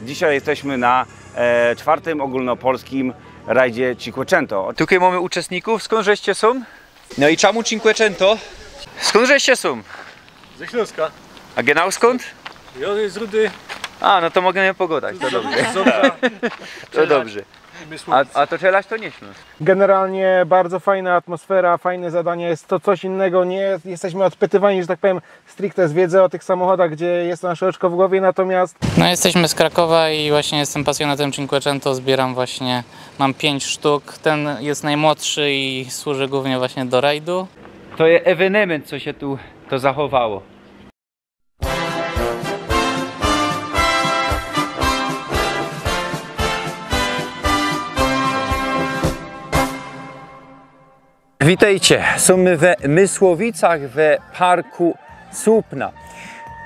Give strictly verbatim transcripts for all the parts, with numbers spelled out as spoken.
Dzisiaj jesteśmy na e, czwartym ogólnopolskim rajdzie Cinquecento. Tukej mōmy uczestników. Skōndżeście sōm? No i czamu Cinquecento? Skōndżeście sōm? Ze Ślōnska. A genau skōnd? Ja z Rudy. A, no to możymy pogodać, to dobrze. To dobrze. A, a to Czelaś to niy Ślōnsk. Generalnie bardzo fajna atmosfera, fajne zadania, jest to coś innego, nie jest, jesteśmy odpytywani, że tak powiem, stricte z wiedzy o tych samochodach, gdzie jest nasze oczko w głowie, natomiast No, jesteśmy z Krakowa i właśnie jestem pasjonatem Cinquecento, zbieram właśnie, mam pięć sztuk, ten jest najmłodszy i służy głównie właśnie do rajdu. To je ewenement, co sie tu to zachowało. Witejcie, sōm my we Mysłowicach, we parku Słupna.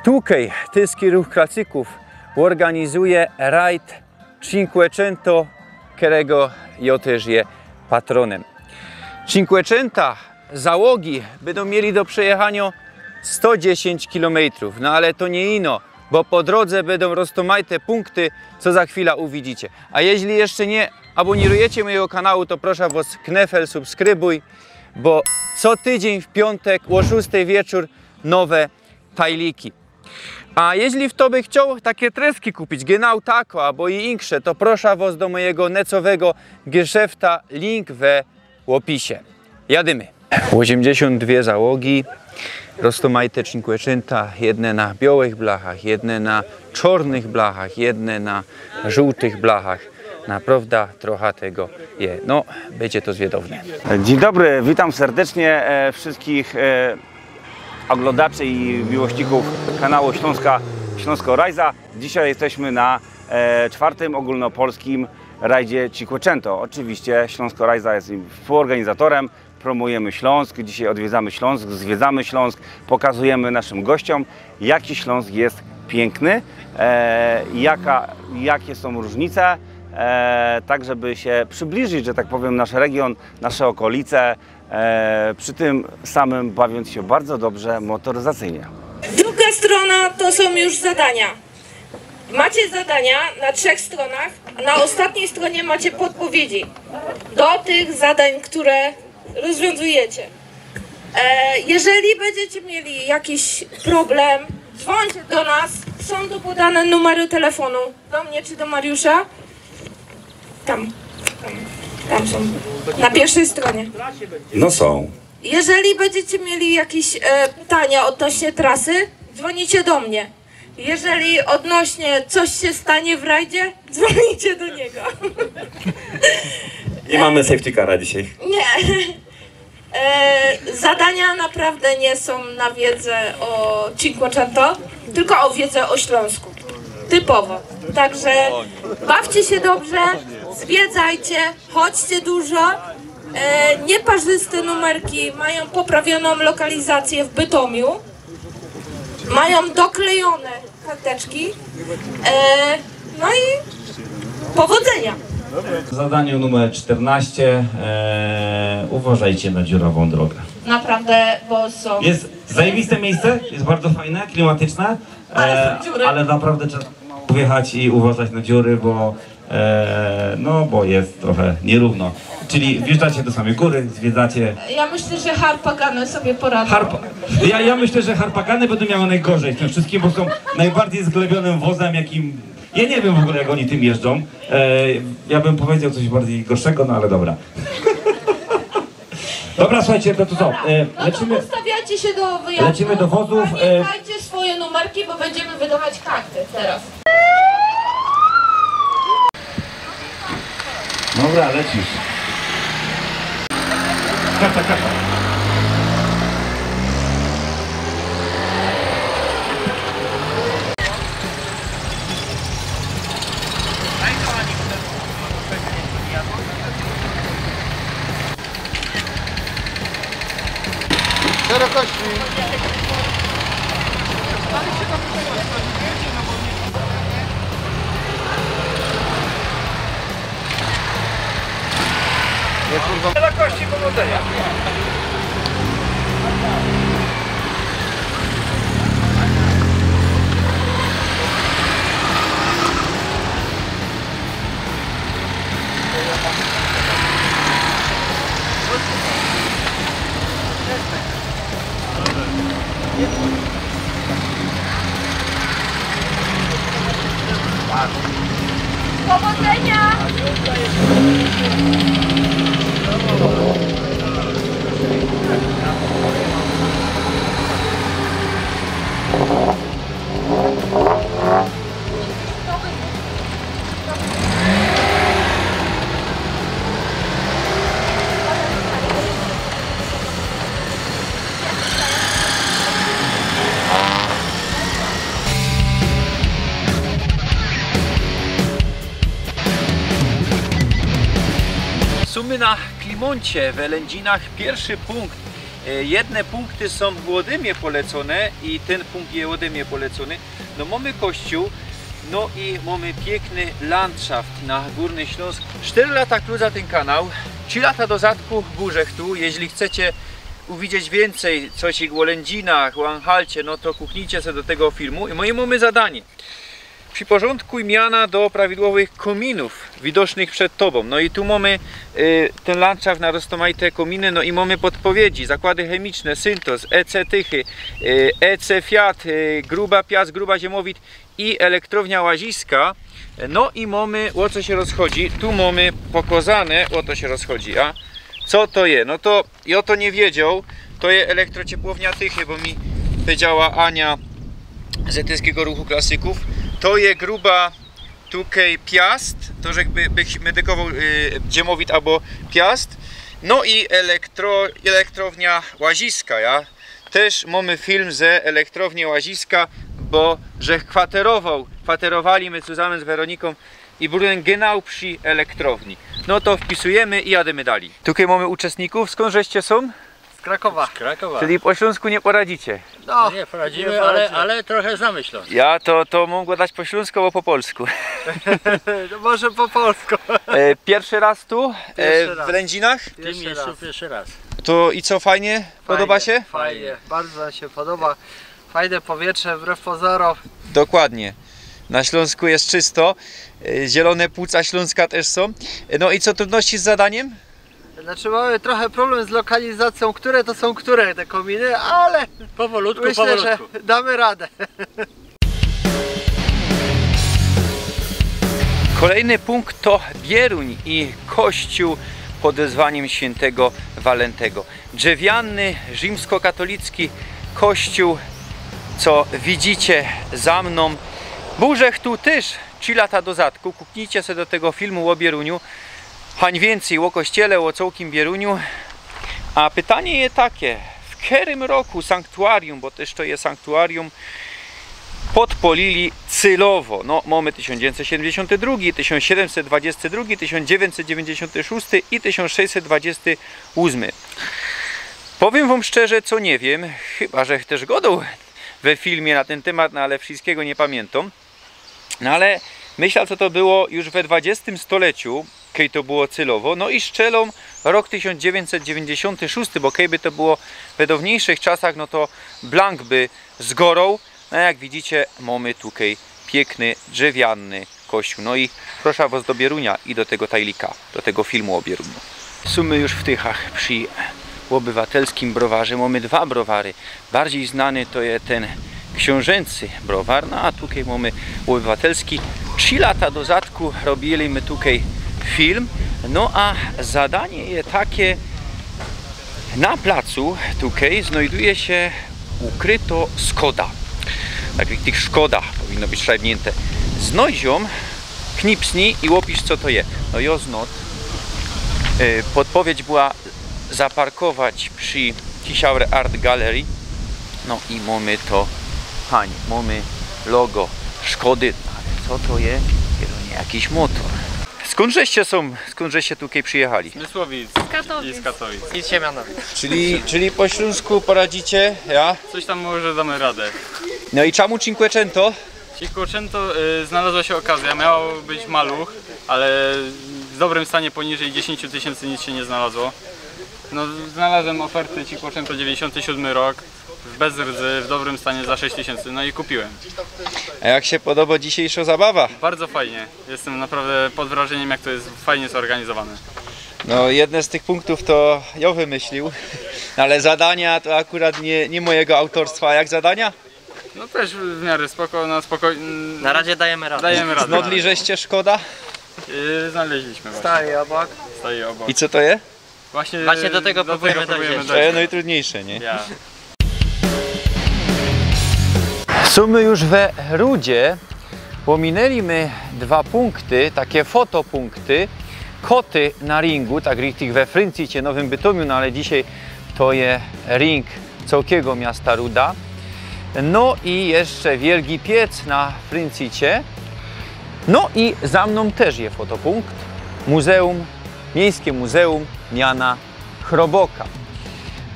Tukej Tyski Ruch Klasyków ôrganizuje rajd Cinquecento, kerego jo tyż je patronym. Cinquecenta załogi bydōm mieli do przejechaniŏ sto dziesiyńć kilometrōw, no ale to niy ino, bo po drodze bydōm roztōmajte punkty, co za chwila uwidzicie. A jeźli jeszcze niy abōnirujecie mojigo kanału, to proszã wŏs, knefel subskrybōj, bo co tydziyń w piōntek ô szōstej wieczōr nowe tajliki. A jeźli fto by chcioł take treski kupić, genau tako, abo i inksze, to proszã wŏs do mojigo necowego geszefta, link we ôpisie. Jadymy. Ôziymdziesiōnt dwie załogi, roztōmajte Cinquecenta, jedne na biołych blachach, jedne na czŏrnych blachach, jedne na żōłtych blachach. Naprŏwda trocha tego je. No, bydzie to zwiadowne. Dzień dobry, witam serdecznie e, wszystkich e, oglądaczy i miłośników kanału Śląska, Śląsko Rajza. Dzisiaj jesteśmy na e, czwartym ogólnopolskim rajdzie Cinquecento. Oczywiście Śląsko Rajza jest współorganizatorem. Promujemy Śląsk, dzisiaj odwiedzamy Śląsk, zwiedzamy Śląsk, pokazujemy naszym gościom, jaki Śląsk jest piękny, e, jaka, jakie są różnice, e, tak żeby się przybliżyć, że tak powiem, nasz region, nasze okolice, e, przy tym samym bawiąc się bardzo dobrze motoryzacyjnie. Druga strona to są już zadania. Macie zadania na trzech stronach, a na ostatniej stronie macie podpowiedzi do tych zadań, które rozwiązujecie. E, jeżeli będziecie mieli jakiś problem, dzwońcie do nas. Są tu podane numery telefonu. Do mnie czy do Mariusza? Tam. Tam, tam są. Na pierwszej stronie. No są. Jeżeli będziecie mieli jakieś e, pytania odnośnie trasy, dzwonicie do mnie. Jeżeli odnośnie coś się stanie w rajdzie, dzwonicie do niego. Nie mamy safety cara dzisiaj. Nie. E, zadania naprawdę nie są na wiedzę o Cinquecento, tylko o wiedzę o Śląsku. Typowo. Także bawcie się dobrze, zwiedzajcie, chodźcie dużo. E, nieparzyste numerki mają poprawioną lokalizację w Bytomiu. Mają doklejone karteczki. E, no i powodzenia. Zadanie numer czternaście. E, uważajcie na dziurawą drogę. Naprawdę, bo są... Jest zajebiste miejsce, jest bardzo fajne, klimatyczne, e, ale są dziury. Ale naprawdę trzeba wjechać i uważać na dziury, bo E, no, bo jest trochę nierówno. Czyli wjeżdżacie do samej góry, zwiedzacie. Ja myślę, że harpagany sobie poradzą. Harp-, ja, ja myślę, że harpagany będą miały najgorzej w tym wszystkim, bo są najbardziej zglebionym wozem, jakim... Ja nie wiem w ogóle, jak oni tym jeżdżą. E, ja bym powiedział coś bardziej gorszego, no ale dobra. Dobra, słuchajcie, to, to co? E, no to lecimy, ustawiajcie się do wyjazdu. Lecimy do wozów, e. Pamiętajcie swoje numerki, bo będziemy wydawać karty teraz. Dobra, lecisz. Karta, karta. Szerokości. Szerokości powodzenia. Powodzenia! Sumy na Klimōncie we Lędzinach, piyrszy pōnkt. E, jedne pōnkty sōm ôde mie polecōne i tyn pōnkt je ôde mie polecōny. No, mōmy kościōł, no i mōmy piykny landszaft na Gōrny Ślōnsk. Sztyry lata kluza tyn kanał, trzi lata do zadku bōrzechtu. Jeźli chcecie uwidzieć wiyncyj coś ô Lędzinach, ô Anhalcie, no to kuknijcie se do tego filmu. I moje mōmy zadanie. Przyporządkuj miana do prawidłowych kōminōw widocznych przed tobōm. No i tu mōmy, y, tyn landszaft na roztōmajte kōminy, no i mōmy podpowiedzi, zakłady chemiczne, Syntos, E C Tychy, y, E C Fiat, y, Gruba Piast, Gruba Ziemowit i elektrownia Łaziska. No i mōmy, ô co sie rozchodzi, tu mōmy pokŏzane, ô to sie rozchodzi, a co to je? No to jŏ to niy wiedzioł. To je elektrociepłownia Tychy, bo mi powiedziała Ania z Etyckigo Ruchu Klasyków. To je Gruba, tukej Piast, to żech by, by medykowoł, y, Dziemowit abo Piast. No i elektro-, elektrownia Łaziska, ja. Tyż mōmy film ze elektrownie Łaziska, bo żech kwaterowoł, kwaterowali my cuzamyn z Weronikōm i bōł tyn genau przi elektrowni. No to wpisujymy i jadymy dalij. Tukej mōmy uczestnikiōw. Skōnd żeście sōm? Z Krakowa. Z Krakowa. Czyli po ślōnsku niy poradzicie? No, no niy poradzimy, niy poradzimy, ale, ale trochę znamy Ślōnsk. Ja to, to mōm gŏdać po ślōnsku abo po polsku? No może po polsku. E, piyrszy rŏz tu, e, piyrszy rŏz w Lędzinach? W tym piyrszy miejscu rŏz. Piyrszy rŏz. To i co, fajnie? Podoba sie? Fajnie, fajnie. Bardzo nam się podoba. Fajne powietrze, wbrew pozorom. Dokładnie. Na Ślōnsku je czysto. E, zielōne płuca Ślōnska tyż sōm. E, no i co, trudności z zadaniym? Znaczy, mamy trochę problem z lokalizacją, które to są które te kominy, ale powolutku, myślę, że powolutku damy radę. Kolejny pōnkt to Bieruń i kościōł pod wezwaniym świyntego Walentego. Drzewiany, rzimskokatolicki kościōł, co widzicie za mnōm. Bōł żech tu tyż trzi lata do zadku. Kuknijcie se do tego filmu ô Bieruń. Hań wiyncyj ô kościele, ô cołkim Bieruń. A pytanie je take, w kerym roku sanktuarium, bo tyż to je sanktuarium, podpolili cylowo. No, mōmy tysiōnc dziewiyńćset siedymdziesiōnty drugi, tysiōnc siedymset dwadziesty drugi, tysiōnc dziewiyńćset dziewiyńćdziesiōnty szōsty i tysiōnc sześćset dwadziesty ôsmy. Powiym wōm szczerze, co niy wiym, chyba żech tyż gŏdoł we filmie na tyn tymat, no ale wszyskigo niy pamiyntōm. No ale myśla, co to było już we dwadziestym stoleciu, kej to było cylowo. No i strzelōm rok tysiōnc dziewiyńćset dziewiyńćdziesiōnty szōsty, bo kej by to było we dŏwniejszych czasach, no to blank by zgoroł. No, jak widzicie, mōmy tukej piykny, drzewiany kościōł. No i proszã wŏs do Bierunia i do tego tajlika, do tego filmu ô Bieruń. Sōm już w Tychach przi ôbywatelskim browarze. Mōmy dwa browary. Bardzij znany to je tyn ksiōnżyncy browar, no a tukej mōmy ôbywatelski. Trzi lata do zadku robiyli my tukej film. No a zadanie je take, na placu tukej znojduje sie ukryto Skoda. Tak jak tych Szkoda powinno być szajbniynte. Znojdziōm, knipsnij i ôpisz, co to je. No i ôznŏt, y, podpowiedź była zaparkować przi Kisiałr Art Gallery. No i mōmy to, hań, mōmy logo Szkody. Ale co to je? Chyba niy jakiś motor. Skōnd żeście sōm, skōnd żeście tukej przijechali? Mysłowic. Z Katowic. I z Katowic. I z Siemianowic. Czyli, czyli po ślōnsku poradzicie, ja? Coś tam może damy radę. No i czemu Cinquecento? Cinquecento, y, znalazła się okazja. Miało być maluch, ale w dobrym stanie, poniżej dziesięciu tysięcy nic się nie znalazło. No, znalazłem oferty Cinquecento, dziewięćdziesiąty siódmy rok, w bez rdzy, w dobrym stanie za sześć tysięcy, no i kupiłem. A jak się podoba dzisiejsza zabawa? Bardzo fajnie. Jestem naprawdę pod wrażeniem, jak to jest fajnie zorganizowane. No, jedne z tych punktów to ja wymyślił, ale zadania to akurat nie, nie mojego autorstwa. A jak zadania? No też w miarę spoko, na spokojnie. Na razie dajemy radę. Dajemy radę. Znodli żeście Szkoda? Yy, znaleźliśmy właśnie. Staje obok. Staje obok. I co to je? Właśnie, właśnie do tego próbujemy dojść. To je nojtrudniyjsze, niy? Ja. Sōm już we Rudzie. Ômineli my dwa punkty, takie fotopunkty. Koty na ringu, tak richtig we Fryncycie, Nowym Bytomiu, no ale dzisiej to je ring cołkigo miasta Ruda. No i jeszcze wielgi piec na Fryncycie. No i za mnōm też je fotopunkt. Muzeum, Miejske Muzeum miana Chroboka.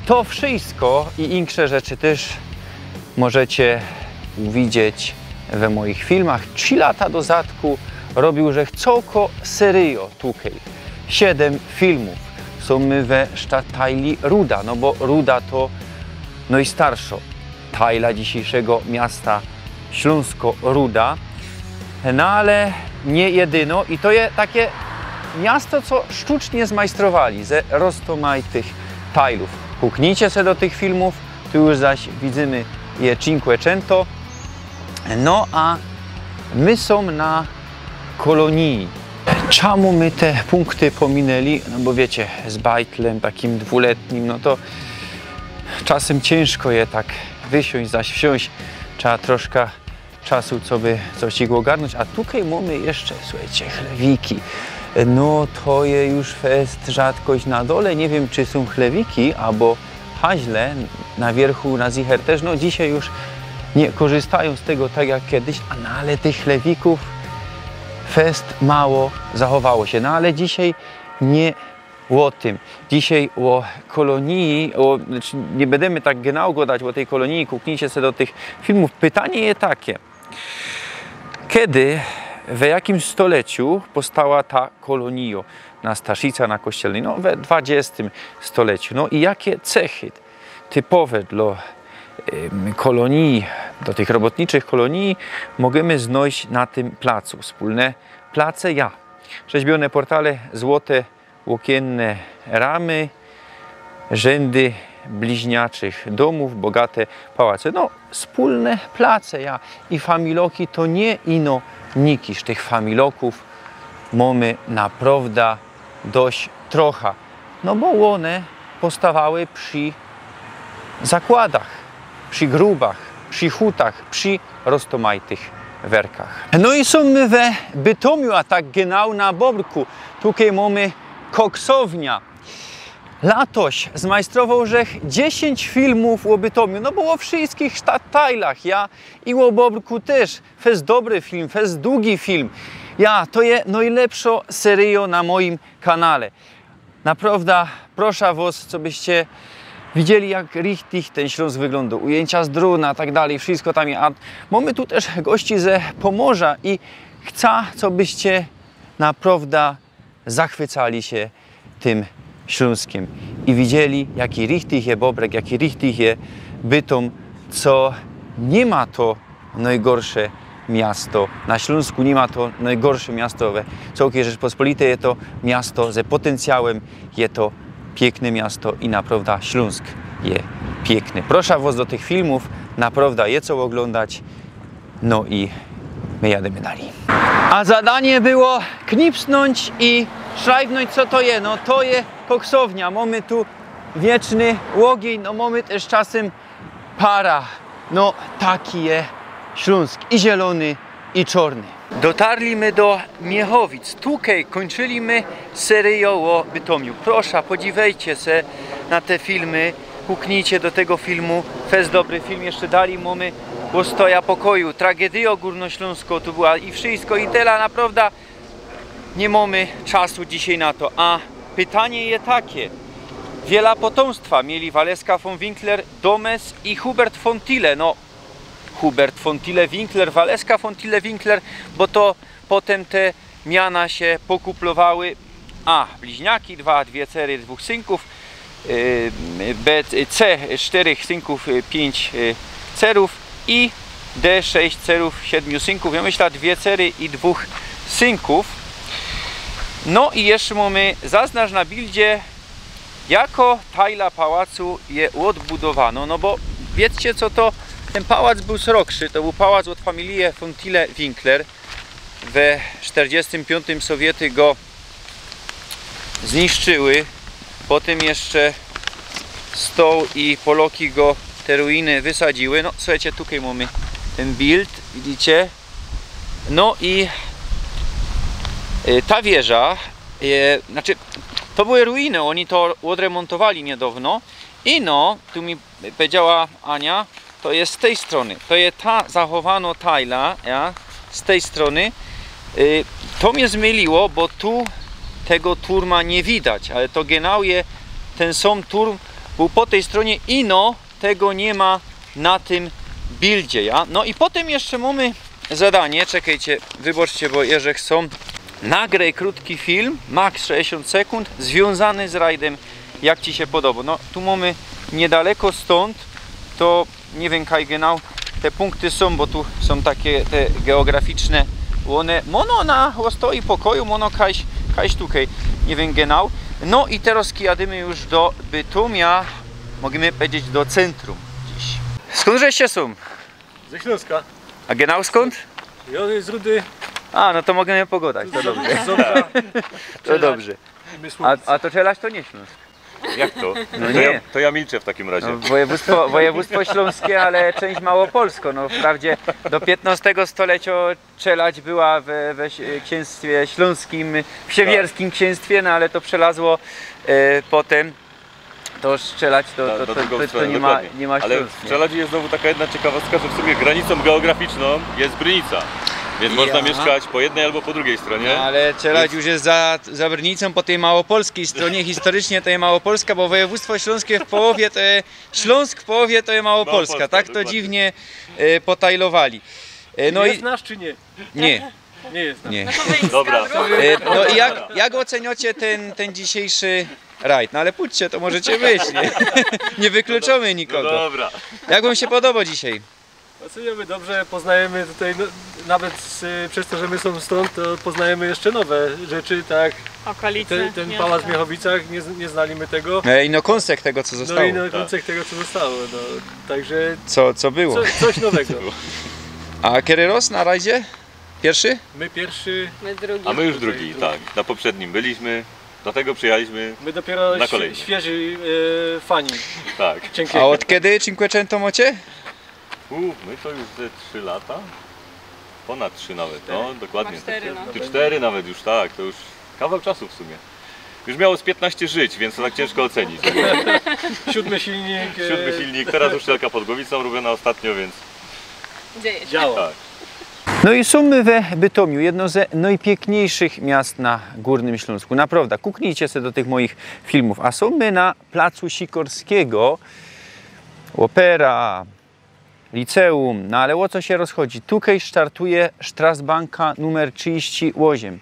To wszystko i insze rzeczy też możecie uwidzieć we moich filmach. Trzi lata do zadku robiōł żech cołko seryjo tukej. Siedym filmōw. Sōm my we sztatajli Ruda, no bo Ruda to nojstarszŏ tajla dzisiejszego miasta Ślōnsko Ruda. No ale niy jedyno i to je takie miasto, co sztucznie zmajstrowali ze roztōmajtych tajlōw. Puknijcie se do tych filmōw, tu już zaś widzymy je Cinquecento. No a my sōm na kolōniji. Czamu my te punkty pomineli? No bo wiycie, z bajtlym takim dwuletnim, no to czasym ciynżko je tak wysiōńć, zaś wsiōńć trzeba troszka czasu, coby coś ich ôgarnōńć. A tukej mōmy jeszcze, suchejcie, chlewiki. No to je już fest rzadkość na dole. Niy wiym, czy sōm chlewiki, abo haźle na wierzchu, na zicher też. No dzisiej już niy korzystajōm z tego tak jak kejś, a no ale tych chlewikōw fest mało zachowało sie. No ale dzisiej niy ô tym. Dzisiej ô kolōniji, ô, znaczy niy bydymy tak genau gŏdać ô tyj kolōniji, kuknijcie se do tych filmōw. Pytanie je takie. Kedy, we jakim stoleciu powstała ta kolōnijŏ na Staszica, na Kościelnyj? No, we dwadziestym stoleciu. No i jakie cechy typowe dlŏ, ym, kolōnij, do tych robotniczych kolōnij możymy znojś na tym placu? Wspōlne place, ja. Rzeźbiōne portale, złote ôkiynne ramy, rzyndy bliźniaczych dōmōw, bogate pałace. No, wspōlne place, ja. I familoki to niy ino nikisz. Tych familokōw mōmy naprŏwda dość trocha. No bo ône powstawały przi zakładach, przi grubach, przi hutach, przi roztōmajtych werkach. No i sōm my we Bytomiu, a tak genau na Bobrku. Tukej mōmy koksownia. Latoś zmajstrowoł żech dziesiyńć filmōw ô Bytomiu, no bo ô wszyskich sztatajlach, ja, i ô Bobrku też. Fest dobry film, fest dugi film. Ja, to je nojlepszŏ seryjŏ na mojim kanale. Naprŏwda, proszã wŏs, cobyście widzieli, jak richtig tyn Ślōnsk wyglōndŏ. Ujyńcia z drōna, tak dalij, wszysko tam je. A mōmy tu też gości ze Pōmŏrza i chcã, cobyście naprŏwda zachwycali sie tym Ślōnskim i widzieli, jaki richtig je Bobrek, jaki richtig je Bytōm, co niy ma to nojgorsze miasto na Ślōnsku, niy ma to nojgorsze miasto we cołkij Rzeczpospolitej. Je to miasto ze potencjałym, je to piykne miasto i naprŏwda Ślōnsk je piykny. Proszã wŏs do tych filmōw, naprŏwda je co ôglōndać. No i my jadymy dalij. A zadanie było knipsnōńć i szrajbnōńć, co to je. No to je koksownia. Mōmy tu wieczny ôgiyń, no mōmy też czasym para. No, taki je Ślōnsk. I zielōny, i czŏrny. Dotarli my do Miechowic. Tukej kōńczyli my seryjŏ ô Bytōmiu. Proszã, podziwejcie se na te filmy. Puknijcie do tego filmu. Fest dobry film. Jeszcze dalij mōmy Ôstoja Pokoju. Tragedyjŏ gōrnoślōnskŏ tu była i wszysko, i tela, naprŏwda. Niy mōmy czasu dzisiej na to. A pytanie je takie. Wiela potōmstwa mieli Waleska von Winkler, Domes i Hubert von Thiele. No, Hubert von Thiele Winkler, Waleska von Thiele Winkler, bo to potym te miana sie pokuplowały. A, bliźniaki, dwa, dwie cery, dwōch synkōw, y, B, C, sztyrych synkōw, y, piyńć, y, cerōw i D, sześć cerōw, siedmiu synkōw. Jŏ myślã, dwie cery i dwōch synkōw. No i jeszcze mōmy zaznacz na bildzie, jako tajla pałacu je ôdbudowanŏ, no bo wiedzcie, co to Tyn pałac bōł srogszy, to bōł pałac ôd familije von Tilly-Winkler. We sztyrdziestym piōntym Sowiety go zniszczyły, potym jeszcze stoł i Poloki go, te ruiny wysadziły. No, słuchejcie, tukej mōmy tyn bild, widzicie? No i, y, ta wieża, y, znaczy, to były ruiny, ôni to ôdremōntowali niydŏwno. I no, tu mi powiedziała Ania, to je z tyj strōny. To je ta zachowano tajla, ja, z tyj strōny. Y, to mie zmyliło, bo tu tego turma niy widać, ale to genau je, tyn sōm turm bōł po tyj strōnie i no, tego niy ma na tym bildzie, ja. No i potym jeszcze mōmy zadanie, czekejcie, wybaczcie, bo jeże chcōm, nagraj krōtki film, max sześćdziesiōnt sekōnd, zwiōnzany z rajdym, jak ci sie podobo. No, tu mōmy niydaleko stōnd, to niy wiym, kaj genau te punkty sōm, bo tu sōm take te geograficzne, ône, mōno na Ôstoi Pokoju, mōno kajś, kajś tukej, niy wiym genau. No i teroz jadymy już do Bytomia, możymy powiedzieć do centrum dziś. Skōnd żeście sōm? Ze Ślōnska. A genau skōnd? Jŏ z Rudy. A, no to możymy pogodać, to dobrze. To dobrze. A, a to Czelać to niy Ślōnsk. Jak to? No to niy. Ja, to ja milczę w takim razie. No, wojewōdztwo, wojewōdztwo ślōnskie, ale czynść małopolsko. No, wprawdzie do piętnostego stolecio Czelać była we, we ś-, księstwie ślōnskim, w siewierskim księstwie, no ale to przelazło, e, potym. To Czelać to, na, to, na to, drugą to, to stronę, niy ma, dokładnie. Niy ma. Ale Ślōnsk, w Czeladzi jest znowu taka jedna ciekawostka, że w sumie granicą geograficzną jest Brynica. Więc można mieszkać po jednej albo po drugiej stronie. No, ale Czelać już jest za, za Brynicą po tyj małopolskij stronie. Historycznie to je Małopolska, bo wojewōdztwo ślōnskie w połowie to je Ślōnsk, w połowie to je Małopolska. Małopolska, tak to dokładnie. Dziwnie, e, potajlowali. E, no i jest nasz czy niy? Niy. Niy jest nasz. Niy. No to wyjść z kadru. Dobra. E, no i jak, jak ôceniocie tyn, tyn dzisiejszy rajd? No ale pōdźcie, to możecie wyjść, niy? Niy wykluczōmy nikogo. No dobra. Jak wōm sie podobo dzisiej? Ôceniomy dobrze, poznajymy tutaj, no, nawet, y, przez to, że my sōm stōnd, to poznajymy jeszcze nowe rzeczy, tak? Okolice, tyn, tyn pałac w Miechowicach, niy, niy znali my tego. No i no kōnsek tego, co zostało. No i no kōnsek tego, co zostało, no. Także co, co było? Co, coś nowego. A kery roz na rajdzie? Piyrszy? My piyrszy. My drugi. A my już drugi, tak. Na poprzednim byliśmy, dlatego przyjechaliśmy na kolejny. My dopiero świe-, świeżi, e, fani. Tak. Dzięki. A ôd kedy Cinquecento mŏcie? U, my to już ze trzy lata? Ponad trzy nawet, no, dokładnie. Chyba cztery, no. Ty, cztery nawet już, tak, to już kawał czasu w sumie. Już miało z piętnaście żyć, więc to tak ciężko ocenić. Siódmy silnik, e, siódmy silnik, teraz uszczelka pod głowicą robiona ostatnio, więc działa. Tak. No i sōm my we Bytomiu, jedno ze nojpiykniejszych miast na Górnym Ślōnsku. Naprŏwda, kuknijcie se do tych moich filmōw. A sōm my na placu Sikorskiego. Opera, liceum, no ale ô co sie rozchodzi? Tukej startuje Straßbanka numer trziści ôziym.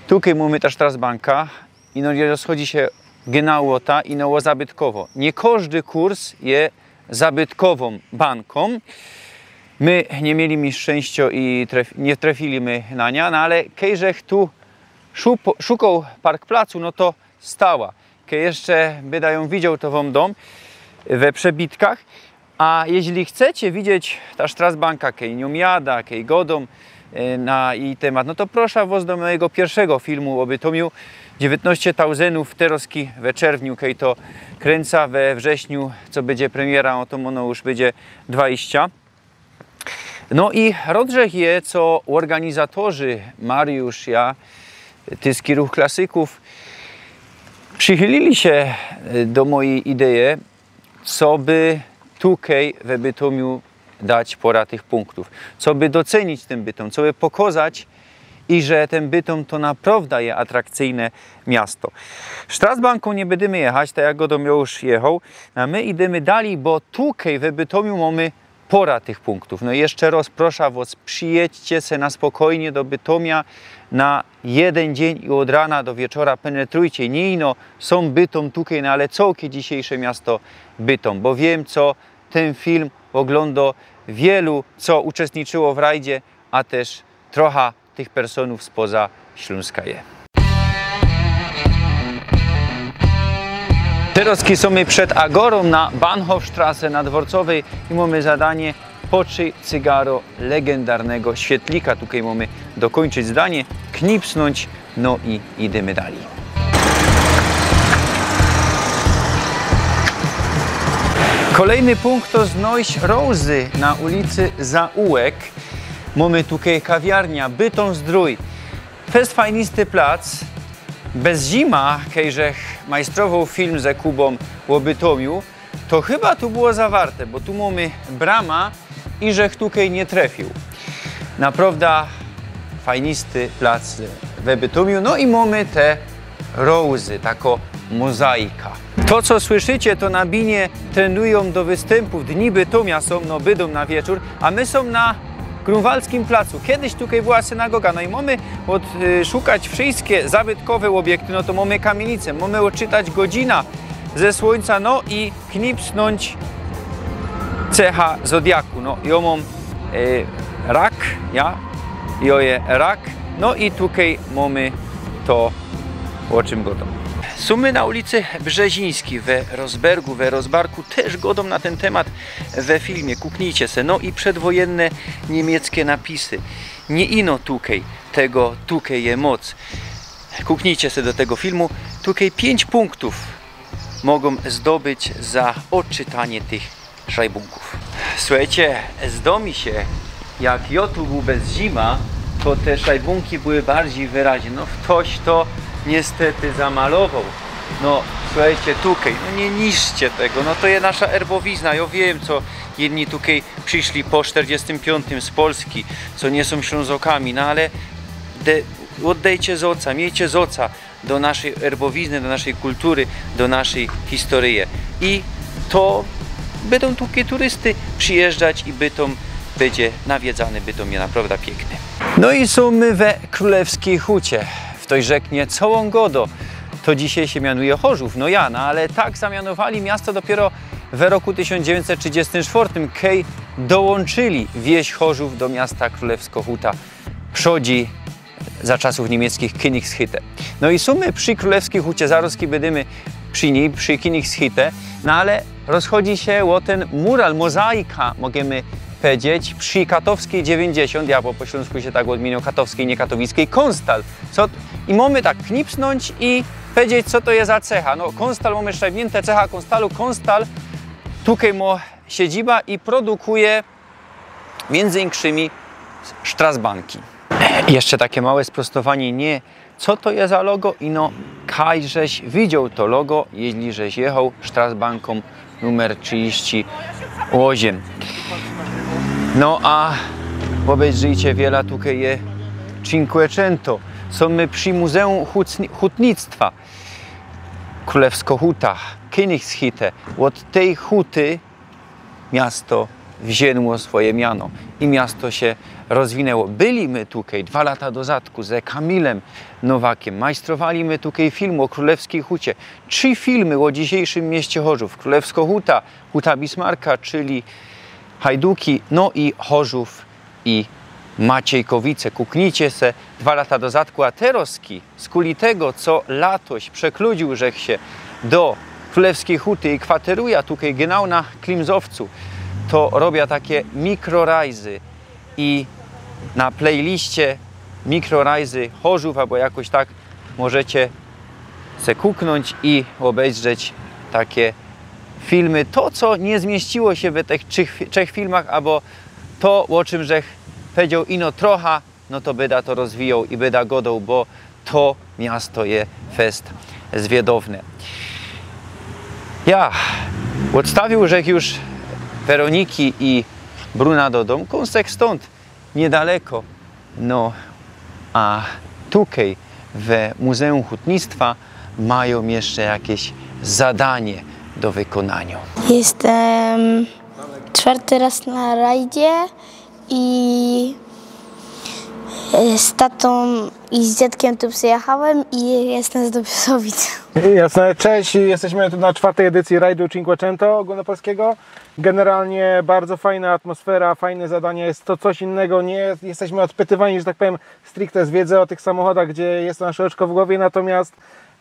Tukej mōmy ta Straßbanka i no i rozchodzi sie genau ô ta i no ô zabytkowo. Niy kożdy kurs je zabytkowōm bankōm. My niy mieli my szczynściŏ i tref-, niy trefili my na niã, no ale kej żech tu szup-, szukoł parkplacu, no to stała. Kej jeszcze byda jã widzioł, to wōm dōm we przebitkach. A jeźli chcecie widzieć ta Straßbanka, kej niōm jada, kej godōm, e, na jij tymat, no to proszã wŏs do mojigo piyrszego filmu ô Bytomiu. Dziewiyntnŏście tauzyndōw, terŏzki we czerwniu, kej to krynca, we wrześniu, co bydzie premiera, ô to ôno już bydzie dwadziścia. No i rozdrzech je, co ôrganizatorzy, Mariusz, jŏ, Tyski Ruch Klasyków, przychylili sie, e, do mojij ideje, coby tukej we Bytomiu dać pora tych punktōw, coby docenić tyn Bytōm, coby pokŏzać, iże tyn Bytōm to naprŏwda je atrakcyjne miasto. Straßbankōm niy bydymy jechać, tak jak godōm, jŏ już jechoł, a my idymy dalij, bo tukej we Bytomiu mōmy pora tych punktōw. No i jeszcze rŏz proszã wŏs, przijedźcie se na spokojnie do Bytomia na jedyn dziyń i ôd rana do wieczora penetrujcie. Niy ino sōm Bytōm tukej, no ale cołkie dzisiejsze miasto Bytōm, bo wiym, co tyn film ôglōndo wielu, co uczestniczyło w rajdzie, a tyż trocha tych personōw spoza Ślōnska je. Terŏzki sōm my przed Agorōm na Bahnhofstrasse na Dworcowyj i mōmy zadanie: potrzyj cygaro legendarnego świetlika. Tukej mōmy dokōńczyć zdanie, knipsnōńć, no i idymy dalij. Kolejny punkt to znojś Rozy na ulicy Zaułek. Mōmy tukej kawiarnia Bytōm Zdrōj. Fest fajnisty plac. Bez zima, kej żech majstrowoł film ze Kubōm ô Bytōmiu, to chyba tu było zawarte, bo tu mōmy brama i żech tukej niy trefiōł. Naprŏwda fajnisty plac we Bytōmiu. No i mōmy te Rozy, takŏ mozajka. To, co słyszycie, to na binie trenujōm do wystympōw. Dni Bytōmia sōm, no, bydōm na wieczōr, a my sōm na Grunwaldzkim placu. Kejś tukej była synagoga, no i mōmy ôd-, y, szukać wszyjske zabytkowe ôbiekty, no to mōmy kamienice, mōmy ôdczytać godzina ze słōńca, no i knipsnōńć cecha zodiaku. No, jŏ mōm, e, rak, ja, jŏ je rak, no i tukej mōmy to, ô czym godōm. Sōm my na ulicy Brzezińskij we Rosbergu, we Rosbarku, tyż godōm na tyn tymat we filmie, kuknijcie se, no i przedwojenne niymieckie napisy. Niy ino tukej, tego tukej je moc. Kuknijcie se do tego filmu, tukej piyńć punktōw mogōm zdobyć za ôdczytanie tych szajbunkōw. Słuchejcie, zdŏ mi sie, jak jŏ tu bōł bez zima, to te szajbunki były bardzij wyraźne. No, ftoś to niystety zamalowoł. No, słuchejcie, tukej, no niy niszczcie tego, no to je nasza erbowizna. Jŏ wiym, co jedni tukej prziszli po sztyrdziestym piōntym z Polski, co niy sōm Ślōnzokami, no ale de-, ôddejcie zŏca, miejcie zŏca do naszyj erbowizny, do naszyj kultury, do naszyj historyje. I to bydōm tukej turysty przijyżdżać i Bytōm bydzie nawiedzany, Bytōm je naprŏwda piykny. No i sōm my we Krōlewskij Hucie. Ftoś rzeknie, co ôn gŏdŏ, to dzisiej sie mianuje Chorzōw. No ja, no ale tak zamianowali miasto dopiyro we roku tysiōnc dziewiyńćset trzidziestym sztwŏrtym, kej dołōnczyli wieś Chorzōw do miasta Krōlewskŏ Huta. Przodzi za czasōw niymieckiych Königshütte. No i sōm my przi Krōlewskij Hucie, zarŏzki bydymy przi nij, przi Königshütte, no ale rozchodzi sie ô tyn mural, mozajka, możymy pedzieć, przi Katowskij dziewiyńćdziesiōnt, ja po, po ślōnsku sie tak ôdmiynioł, Katowskij, niy Katowickiej, Konstal. Co? I mōmy tak knipsnōńć i pedzieć, co to je za cecha. No, Konstal, mōmy sztrajbniynte, cecha Konstalu, Konstal, tukej mŏ siedziba i produkuje miyndzy inkszymi sztrasbanki. Jeszcze take małe sprostowanie, niy co to je za logo, ino kaj żeś widzioł to logo, jeźli żeś jechoł sztrasbankōm numer trzidziści ôziym. No a ôbejrzyjcie, wiela tukej je Cinquecento. Sōm my przi Muzeum Hutni-, Hutnictwa. Krōlewskŏ Huta, Königshütte. Ôd tyj huty miasto wziyno swoje miano i miasto sie rozwinōło. Byli my tukej dwa lata do zadku ze Kamilym Nowakiym. Majstrowali my tukej film ô Krōlewskij Hucie. Trzi filmy ô dzisiyjszym mieście Chorzōw. Krōlewskŏ Huta, Huta Bismarka, czyli Hajduki, no i Chorzōw i Maciejkowice. Kuknijcie se dwa lata do zadku, a terŏzki, skuli tego, co latoś przekludził żech sie do Krōlewskij Huty i kwateruja tukej genau na Klimzowcu, to robia take mikrorajzy i na playliście Mikrorajzy Chorzōw, abo jakoś tak, możecie se kuknōńć i ôbejrzeć take filmy. To, co niy zmiyściło sie we tych trzech, trzech filmach, abo to, ô czym żech pedzioł ino trocha, no to byda to rozwijoł i byda godoł, bo to miasto je fest zwiadowne. Ja ôdstawiōł żech już Weroniki i Bruna do dōmku, ōn se stōnd niydaleko. No, a tukej we Muzeum Hutnictwa majōm jeszcze jakeś zadanie do wykōnaniŏ. Jestem czwarty raz na rajdzie i, e, z tatą i z dziadkiem tu przyjechałem i jestem z Dobrusowic. Jasne, cześć, jesteśmy tu na czwartej edycji rajdu Cinquecento ogólnopolskiego. Generalnie bardzo fajna atmosfera, fajne zadania, jest to coś innego, nie jest, jesteśmy odpytywani, że tak powiem, stricte z wiedzy o tych samochodach, gdzie jest to nasze oczko w głowie, natomiast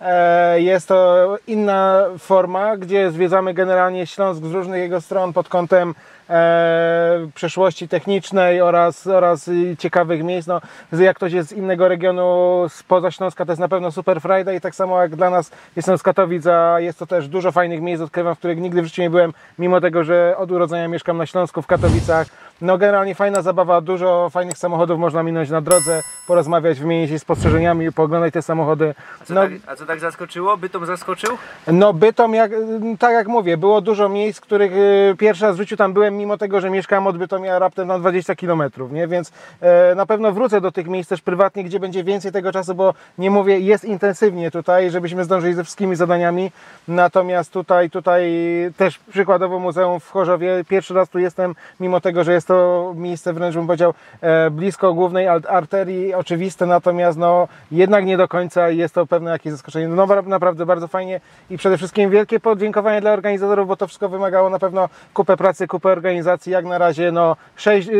E, jest to inna forma, gdzie zwiedzamy generalnie Śląsk z różnych jego stron pod kątem e, przeszłości technicznej oraz, oraz y, ciekawych miejsc. No, z- jak ktoś jest z innego regionu spoza Śląska, to jest na pewno super frajda i tak samo jak dla nas, jestem z Katowic, a jest to też dużo fajnych miejsc, odkrywam, w których nigdy w życiu nie byłem, mimo tego, że od urodzenia mieszkam na Śląsku, w Katowicach. No, generalnie fajna zabawa, dużo fajnych samochodów można minąć na drodze, porozmawiać, wymienić się spostrzeżeniami, pooglądać te samochody. A co, No, tak, a co tak zaskoczyło? Bytom zaskoczył? No, Bytom, jak, tak jak mówię, było dużo miejsc, w których y, pierwszy raz w życiu tam byłem, mimo tego, że mieszkałem od Bytomia raptem na dwadzieścia kilometrów, nie? Więc e, na pewno wrócę do tych miejsc też prywatnie, gdzie będzie więcej tego czasu, bo nie mówię, jest intensywnie tutaj, żebyśmy zdążyli ze wszystkimi zadaniami. Natomiast tutaj, tutaj też przykładowo Muzeum w Chorzowie. Pierwszy raz tu jestem, mimo tego, że jest to miejsce wręcz, bym powiedział, e, blisko głównej al- arterii, oczywiste, natomiast no, jednak nie do końca, jest to pewne jakieś zaskoczenie. No, na- naprawdę bardzo fajnie i przede wszystkim wielkie podziękowanie dla organizatorów, bo to wszystko wymagało na pewno kupę pracy, kupę organizacji. Jak na razie no, sześć, y,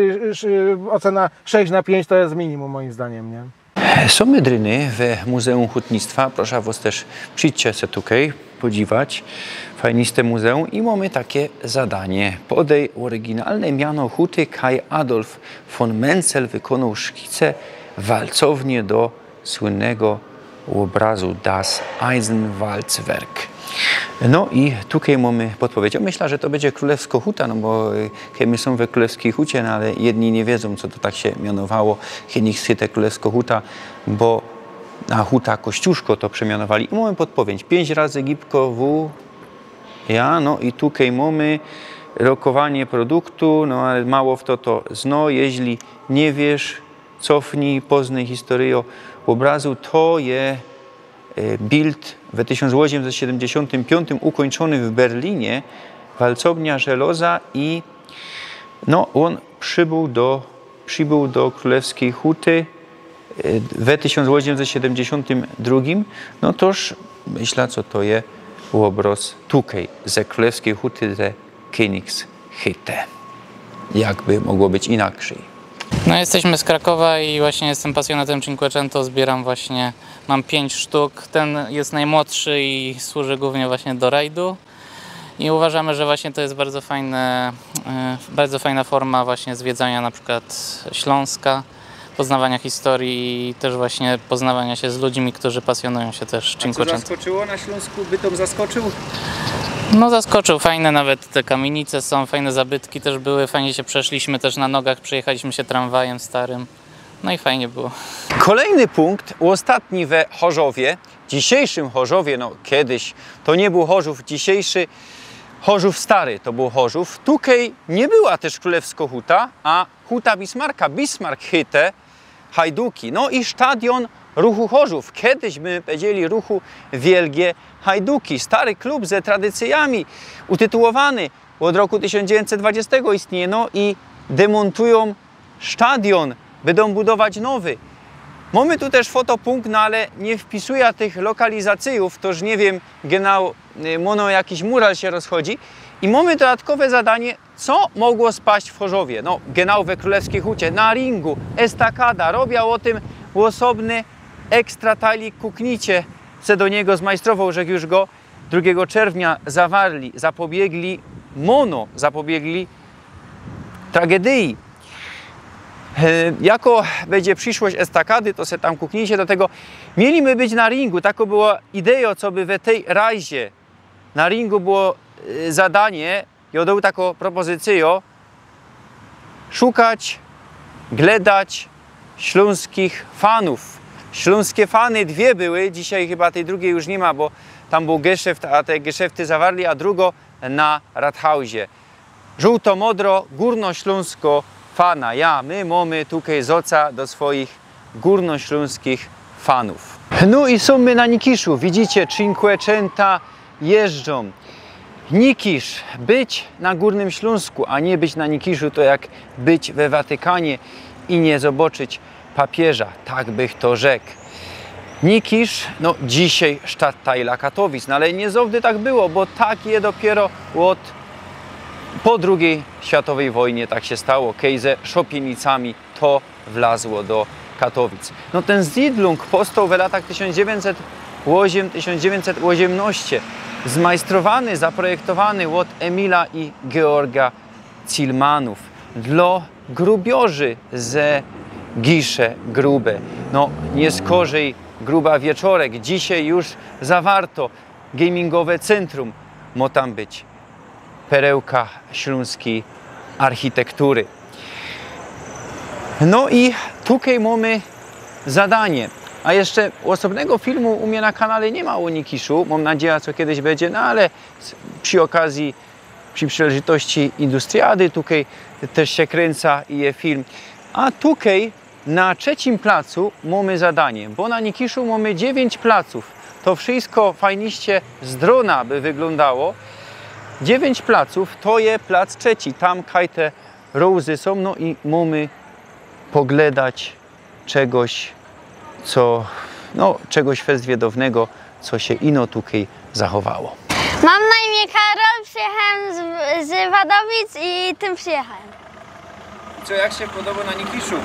y, y, ocena sześć na pięć to jest minimum, moim zdaniem, nie? Sōmy dryny we Muzeum Hutnictwa. Proszã wŏs tyż, przijdźcie se tukej podziwać. Fajniste muzeum i mōmy takie zadanie. Podej ôryginalne miano huty, kaj Adolf von Menzel wykōnōł szkice walcownie do słynnego ôbrazu Das Eisenwalzwerk. No i tukej mōmy podpowiedź. Myślã, że to bydzie Krōlewskŏ Huta, no bo y, my sōm we Krōlewskij Hucie, no ale jedni niy wiedzōm, co to tak sie mianowało, Königshutte, Krōlewskŏ Huta, bo na Huta Kościuszko to przemianowali. I mōmy podpowiedź. Pięć razy gibko W. Ja, no i tukej mōmy rokowanie produktu, no ale mało fto to zno. Jeźli niy wiysz, cofnij, poznyj historyjõ ôbrazu. To je e, bild we tysiōnc ôziemset siedymdziesiōntym piōntym ukōńczōny w Berlinie, walcownia żeloza i no, ôn przibōł do, przibōł do Krōlewskij Huty e, we tysiōnc ôziemset siedymdziesiōntym drugim. No toż myślã, co to je ôbrŏz tukej ze Krōlewskij Huty, ze Königshutte. Jakby mogło być inaczyj? No, jesteśmy z Krakowa i właśnie jestem pasjonatem Cinquecento. Zbieram właśnie, mam pięć sztuk. Ten jest najmłodszy i służy głównie właśnie do rajdu. I uważamy, że właśnie to jest bardzo fajne, e, bardzo fajna forma właśnie zwiedzania na przykład Śląska, poznawania historii i też właśnie poznawania się z ludźmi, którzy pasjonują się też A co Cinquecento. Zaskoczyło na Śląsku? Bytom zaskoczył? No, zaskoczył, fajne, nawet te kamienice są, fajne zabytki też były, fajnie się przeszliśmy też na nogach, przejechaliśmy się tramwajem starym, no i fajnie było. Kolejny punkt, ôstatni we Chorzowie, dzisiejszym Chorzowie, no kiedyś to niy bōł Chorzōw, dzisiejszy Chorzōw Stary to bōł Chorzōw. Tukej niy była tyż Krōlewskŏ Huta, a Huta Bismarcka, Bismarckshütte, Hajduki. No i stadion Ruchu Chorzōw. Kiedyś by powiedzieli Ruchu Wielgie Hajduki. Stary klub ze tradycyjami, utytułowany, ôd roku tysiōnc dziewiyńćset dwadzieścia istnieje, no i demontujōm stadion, bydōm budować nowy. Mōmy tu tyż fotopunkt, no ale niy wpisujã tych lokalizacyjōw, toż niy wiym, genau, y, mōno jakiś mural sie rozchodzi. I mōmy dodatkowe zadanie, co mogło spaść w Chorzowie. No, genau we Krōlewskij Hucie, na ringu, estakada, robiã ô tym ôsobny ekstra tajlik, kuknijcie, co do niego zmajstrowoł, że już go drugigo czerwnia zawarli, zapobiegli, mōno zapobiegli tragedyji. E, jako bydzie prziszłość estakady, to se tam kuknijcie do tego. Mieli my być na ringu, takŏ była idejŏ, co by we tyj rajzie. Na ringu było e, zadanie, i ôdŏł takõ propozycyjõ. Szukać, gledać ślōnskich fanōw. Ślōnskie fany dwie były, dzisiej chyba tyj drugij już niy ma, bo tam bōł geszeft, a te geszefty zawarli, a drugŏ na Rathausie. Żōłto-modro, gōrnoślōnskŏ fana. Ja, my mōmy tukej zŏca do swojich gōrnoślōnskich fanōw. No i sōm my na Nikiszu, widzicie, Cinquecenta jeżdżōm. Nikisz, być na Gōrnym Ślōnsku, a niy być na Nikiszu, to jak być we Watykanie i niy zobaczyć papieża, tak bych to rzekł. Nikisz, no dzisiej sztadtajla Katowic, no ale niy zŏwdy tak było, bo tak je dopiyro ôd, po drugij światowyj wojnie tak sie stało, kej ze szopienicami to wlazło do Katowic. No ten Siedlung powstoł w latach tysiōnc dziewiyńćset ôziym, tysiōnc dziewiyńćset ôziymnŏście, zmajstrowany, zaprojektowany ôd Emila i Georga Cilmanōw dlŏ grubiorzy ze Gisze Grube. No, niy skorzej Gruba Wieczorek. Dzisiej już zawarto gamingowe centrum. Mo tam być perełka ślōnskij architektury. No i tukej mōmy zadanie. A jeszcze ôsobnego filmu u mie na kanale niy ma ô Nikiszu. Mōm nadzieja, co kedyś bydzie, no ale s-, przi ôkazji, przi przileżytości Industriady, tukej tyż sie krynca i je film. A tukej na trzecim placu mōmy zadanie, bo na Nikiszu mōmy dziewiyńć placōw. To wszysko fajniście z drōna by wyglōndało. Dziewiyńć placōw to je plac trzeci, tam kaj te rozy sōm, no i mōmy pogledać czegoś, co, no, czegoś fest wiydownego, co sie ino tukej zachowało. Mōm na imię Karol, przijechałem z, z Wadowic i tym przijechałem. Co, jak sie podobo na Nikiszu?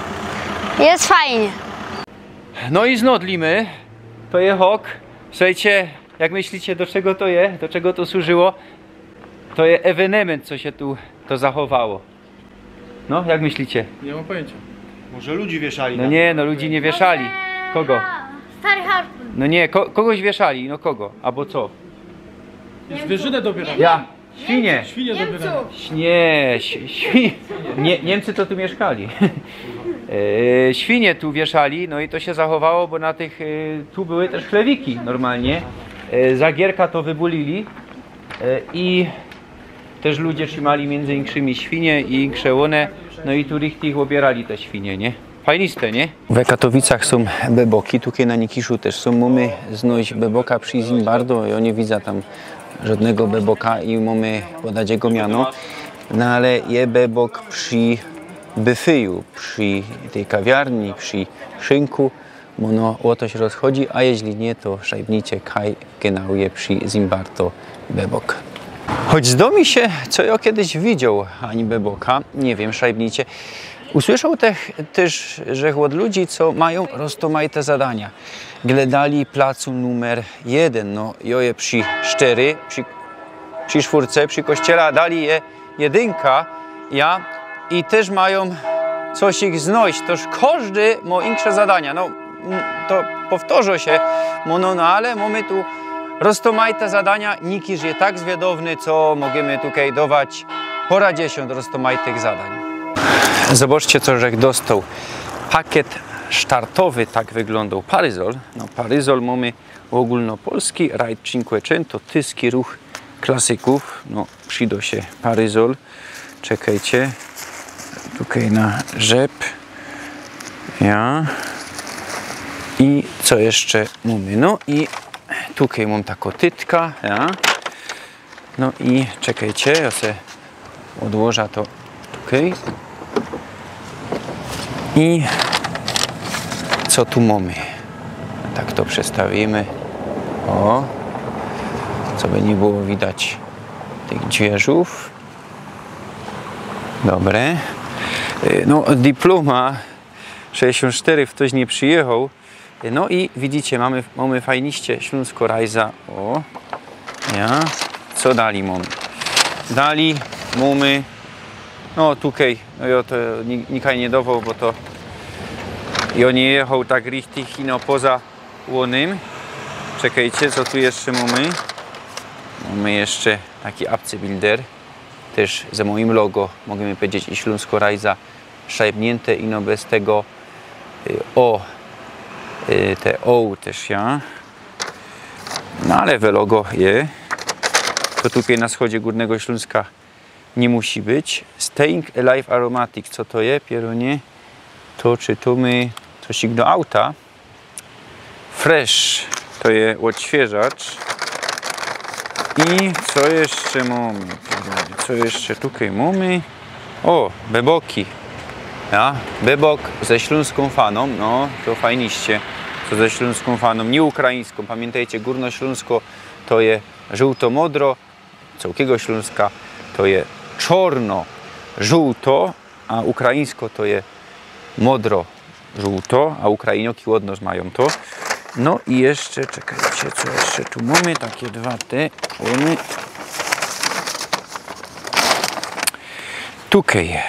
Jest fajnie. No i znodlimy. To je hok. Słuchejcie, jak myślicie, do czego to je? Do czego to służyło? To je ewenement, co sie tu to zachowało. No, jak myślicie? Nie mam pojęcia. Może ludzi wieszali No tam. Nie, no ludzi nie wieszali. Kogo? Stary Harpun. No nie, ko kogoś wieszali, no kogo? Abo co? Zwierzynę dobierają. Ja. Świnie. Świnie dobierają. Nie, ś- świnie. Nie, Niemcy to tu mieszkali. E, świnie tu wieszali, no i to się zachowało, bo na tych, e, tu były też chlewiki normalnie. E, za gierka to wybulili. E, i Też ludzie trzimali między innymi świnie i krzełone, no i tu richtig obierali te świnie, nie? Fajniste, nie? We Katowicach sōm beboki, tukej na Nikiszu też sōm. Mōmy znojś beboka przi Zimbardo, jo nie widzã tam żodnego beboka i mōmy podać jego miano. No ale je bebok przi byfyju, przi tyj kawiarni, przi szynku. Bo no, ô to sie rozchodzi, a jeźli niy, to szajbnijcie kaj genau je przi Zimbardo bebok. Choć zdo mi sie, co jo kedyś widzioł ani beboka, niy wiym, szajbnijcie. Usłyszoł te- tyż, że ôd ludzi, co majōm roztōmajte zadania. Gledali placu numer jedyn, no jo je przi sztyry, przi, przi sztyrce, przi kościele, a dali je jedynka, ja, i tyż majōm coś ich znojś, toż kożdy mo inksze zadania. No, m, to powtŏrzã sie, no, no, no, ale mōmy tu roztōmajte zadania, Nikisz je tak zwiadowny, co możymy tukej dować pŏra dziesiōnt roztōmajtych zadań. Zobaczcie, co żech dostoł. Pakiet startowy, tak wyglōndoł paryzol. No, paryzol mōmy ôgōlnopolski, Ride Cinquecento, tyski ruch klasykōw. No, przidŏ sie paryzol. Czekejcie. Tukej na rzep. Ja. I co jeszcze mōmy? No i tukej mōm takõ tytka. Ja. No i czekejcie, jo se ôdłożã to tukej. I co tu mōmy? Tak to przestawimy. Ô, co by niy było widać tych dwierzōw. Dobre. Y, no, diplōma sześćdziesiōnt sztyry, ftoś niy przijechoł. No i widzicie, mōmy, mōmy fajniście ślōnskõ rajzã. Ô, ja. Co dali mōmy? Dali mōmy, no tukej, no jo, to ni- nikaj niy dowoł, bo to jo niy jechoł tak richtig, ino poza ônym. Czekejcie, co tu jeszcze mōmy? Mōmy jeszcze taki Abcybilder, tyż ze mojim logo, możymy pedzieć, i ślōnskõ rajzã szajbniynte, ino bez tego, y, ô, y, te ô tyż, ja. No ale we logo je. To tukej na wschodzie Gōrnego Ślōnska niy musi być. Staying Alive Aromatic, co to je? Pierōnie. To czytōmy coś do auta. Fresh, to je ôdświeżŏcz. I co jeszcze mōmy? Co jeszcze tukej mōmy? Ô, beboki. Ja, bebok ze ślōnskōm fanōm, no, to fajniście, co ze ślōnskōm fanōm, niy ukraińskōm. Pamiyntejcie, Gōrno Ślōnsko to je żōłto-modro, cołkigo Ślōnska to je czŏrno-żōłto, a ukraińsko to je modro-żōłto, a Ukrainioki ôd nŏs majōm to. No i jeszcze, czekejcie, co jeszcze tu mōmy? Takie dwa te. Mōmy. Tukej, e,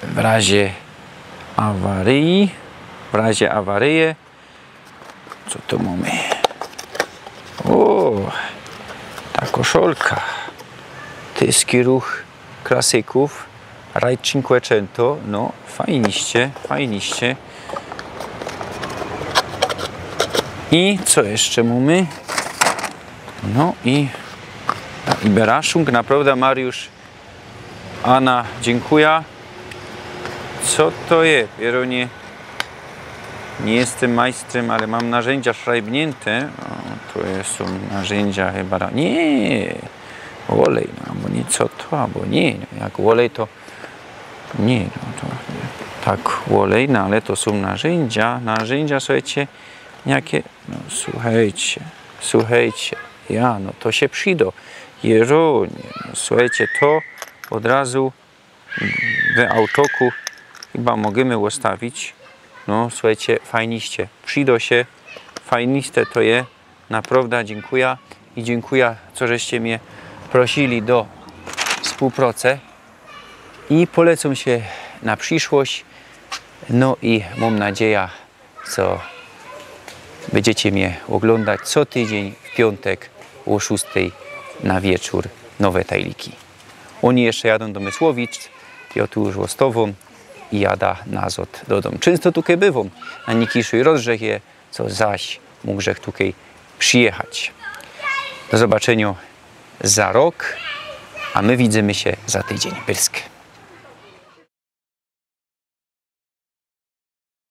w razie awaryji, w razie awaryje, co tu mōmy? O, ta koszulka. Tyski ruch klasyków. Raj Cinquecento, no, fajniście, fajniście. I co jeszcze mōmy? No i, i Beraszung, naprawdę, Mariusz, Ana, dziękuję. Co to je? Pieronie. Nie jestem majstrem, ale mam narzędzia szrajbnięte. O, to je, są narzędzia chyba. Na- Nie! Olej, no, albo nie, co to, albo nie. No, jak olej, to nie. No, to tak, olej, no ale to są narzędzia. Narzędzia, słuchajcie, jakie? No, słuchajcie, słuchajcie. Ja, no to się przyda. Pieronie, no, słuchajcie, to od razu we autoku chyba możemy ustawić. No, słuchajcie, fajniście. Przyda się. Fajniste to je. Naprawdę dziękuję. I dziękuję, co żeście mnie prosili do współpracy. I polecam się na przyszłość. No i mam nadzieję, co będziecie mnie oglądać co tydzień w piątek o szóstej na wieczór, nowe tajliki. Oni jeszcze jadą do Mysłowic, ja tu już ostawam i jada nazad do domu. Często tutaj bywam na Nikiszu i rozdrzech je, co zaś mógł żech tutaj przyjechać. Do zobaczenia za rok, a my widzimy się za tydzień. Pyrsk.